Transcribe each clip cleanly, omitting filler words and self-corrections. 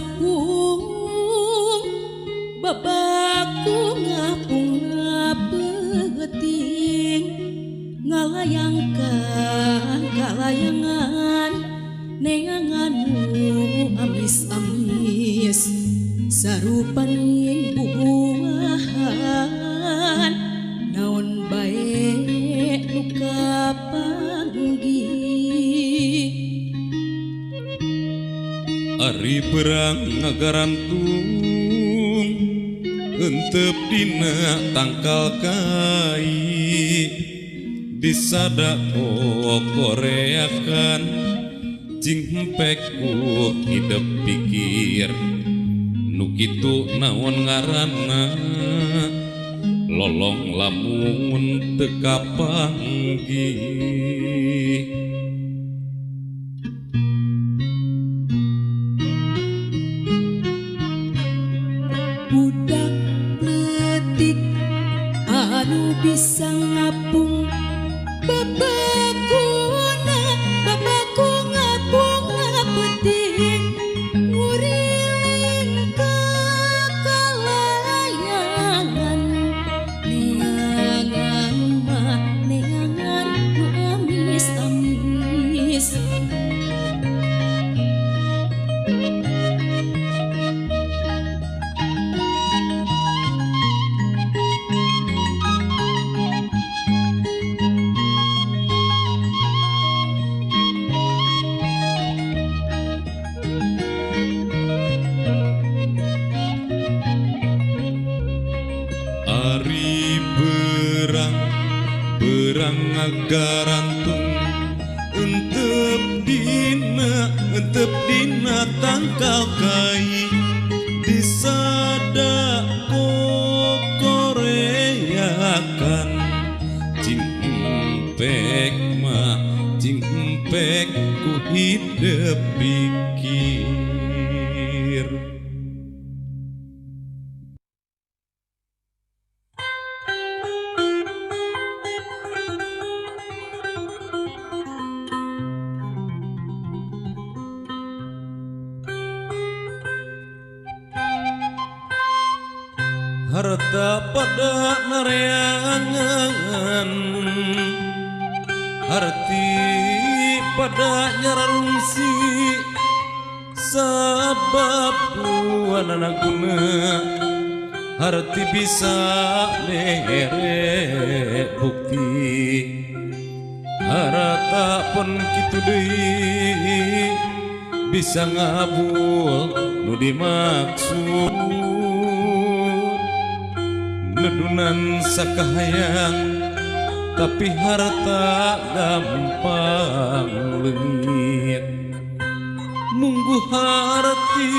ngapung babaku ngapung ngapeuting ngalayangkan kalayangan neangan nu amis-amis sarupaning bubuahan naon bae nu kapanggih. Ari perang ngagarantung entep dina tangkal kai disada koreakan cing empek ku hidep pikir nu kitu naon ngaranna lolong lamun teu kapanggih. Budak leutik anu bisa ngapung babakuna babaku ngapung ngapeuting nguriling ka kalayangan neangan mah neangan nu amis-amis. Ari berang berang ngagarantung entep dina tangkal kai disada kokoreakan cing empek mah cing empek ku hidep pikir. Harta pada nareangan harti pada nyararungsi sabab duanana guna harti bisa mere bukti harta pun kitu deui bisa ngabul nu dimaksud nedunan sakahayang tapi harta gampang leungit munggu harti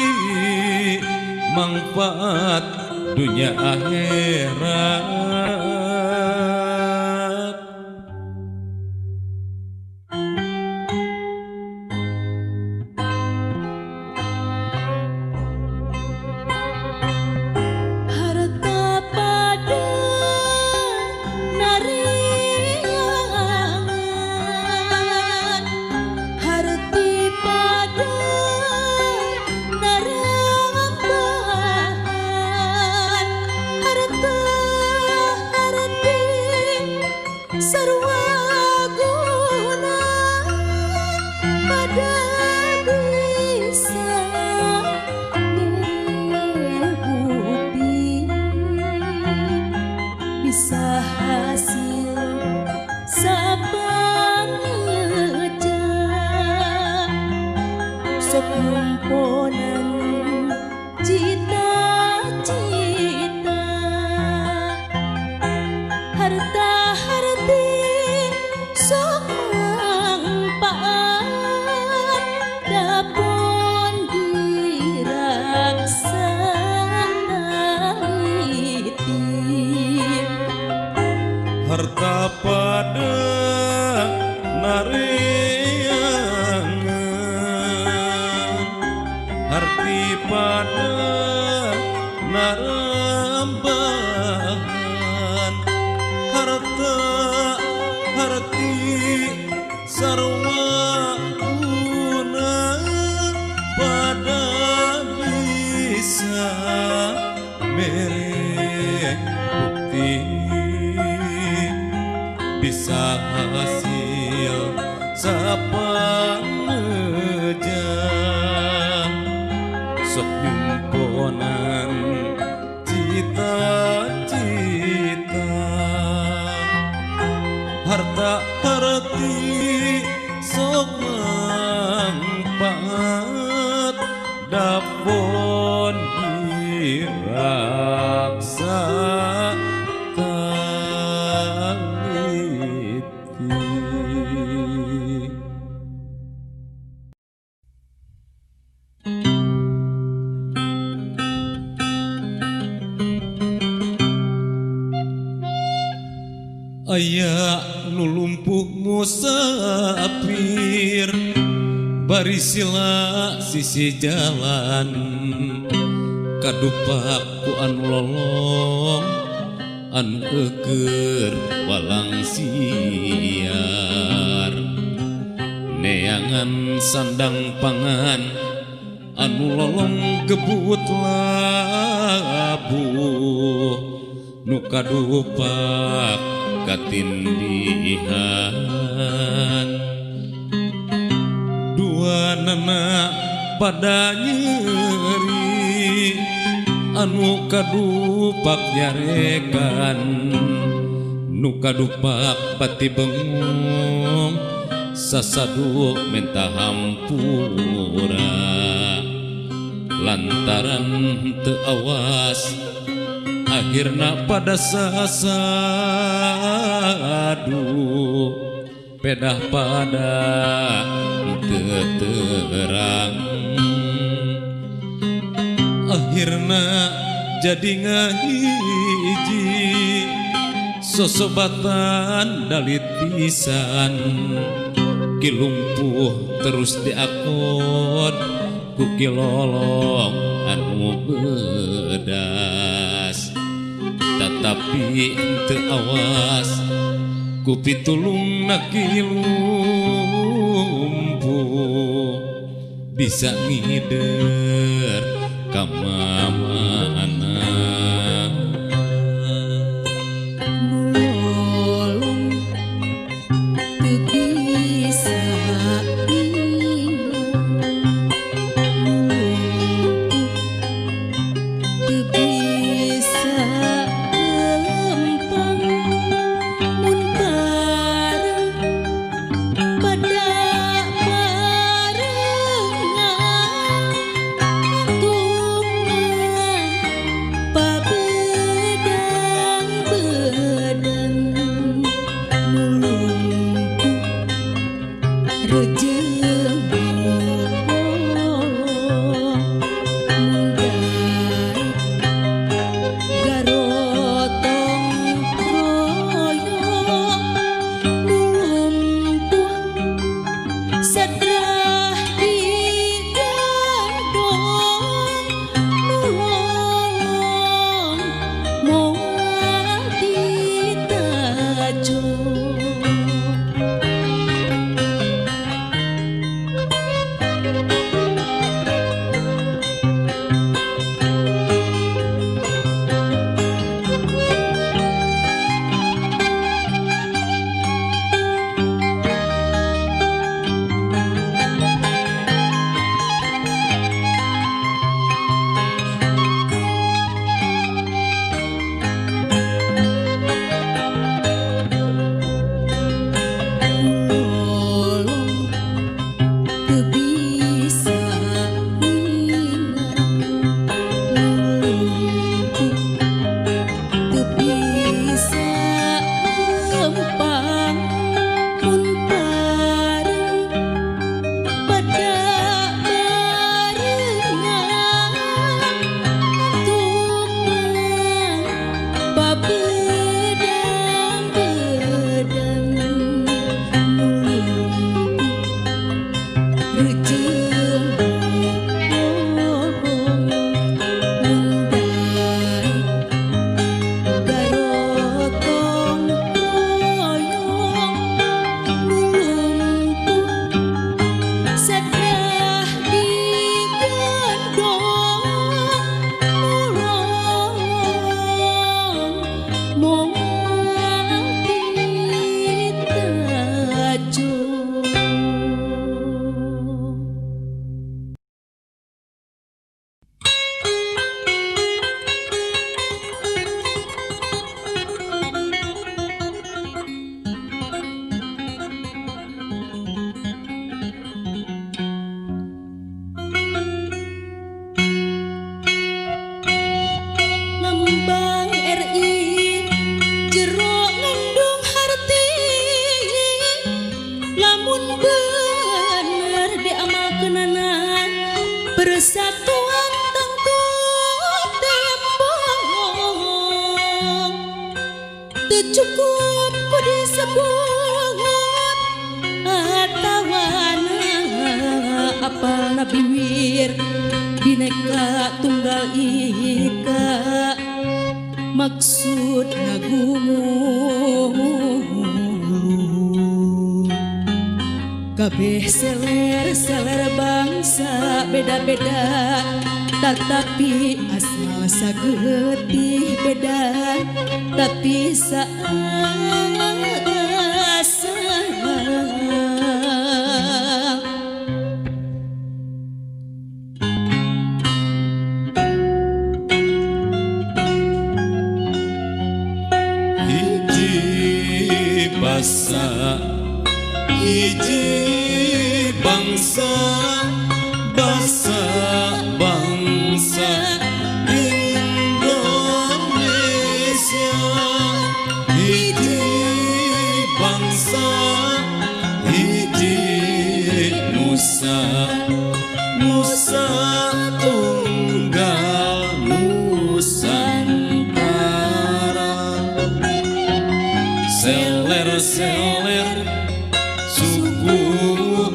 manfaat dunia akhirat. Harta pada nareangan harti pada narambahan harta harti sarwa guna pada bisa bukti bisa hasil sapangeja sok ngumponan cita-cita harta harti sok mangpaat dapon diraksa naliti. Harta pada nareangan harti pada narambahan harta harti sarwa guna pada bisa Mere bukti bisa hasil sapangeja sok nyumponan cita-cita harta harti sok mangpaat dapon diraksa taliti. Aya nu lumpuh musafir bari sila sisi jalan kadupak ku anu lolong anu eueur walang siar neangan sandang pangan anu lolong gebut labuh nu kadupak katindihan dua nana pada nyeri anu kadupak nyarekan nu kadupak pati bengong sasadu menta hampura lantaran teu awas akhirna pada sasadu pedah pada teu terang akhirna jadi ngahiji sosobatan dalit pisan kilumpuh terus diakon ku kilolong anu bedas tetapi teu awas ku pitulungna ki lumpuh bisa ngider ka mamana. Nulolong teu bisa ingat nulumpuh teu bisa lempang mun bareng pada barengan atuh Lambang RI jero ngandung harti lamun bener diamalkeunana persatuan tangtu tembong teu cukup ku disebut atawana apal Nabi Wir Bineka Tunggal Ika maksud ngagumul kabeh seler-seler bangsa beda-beda tetapi asal sageutih beda tapi saasal. Hiji basa hiji bangsa basa bangsa Indonesia hiji bangsa hiji nusa nusa tunggal Nusantara seler-seler suku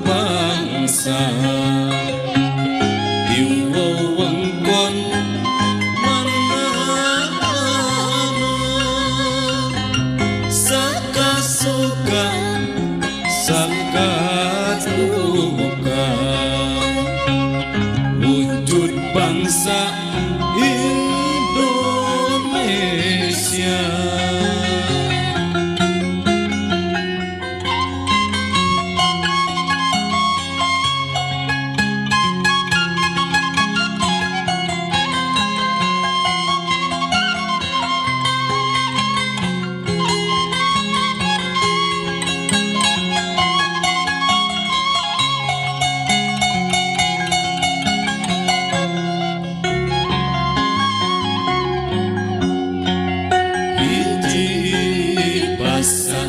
bangsa di wewengkon mana-mana saka suka saka duka wujud bangsa Indonesia. Hiji basa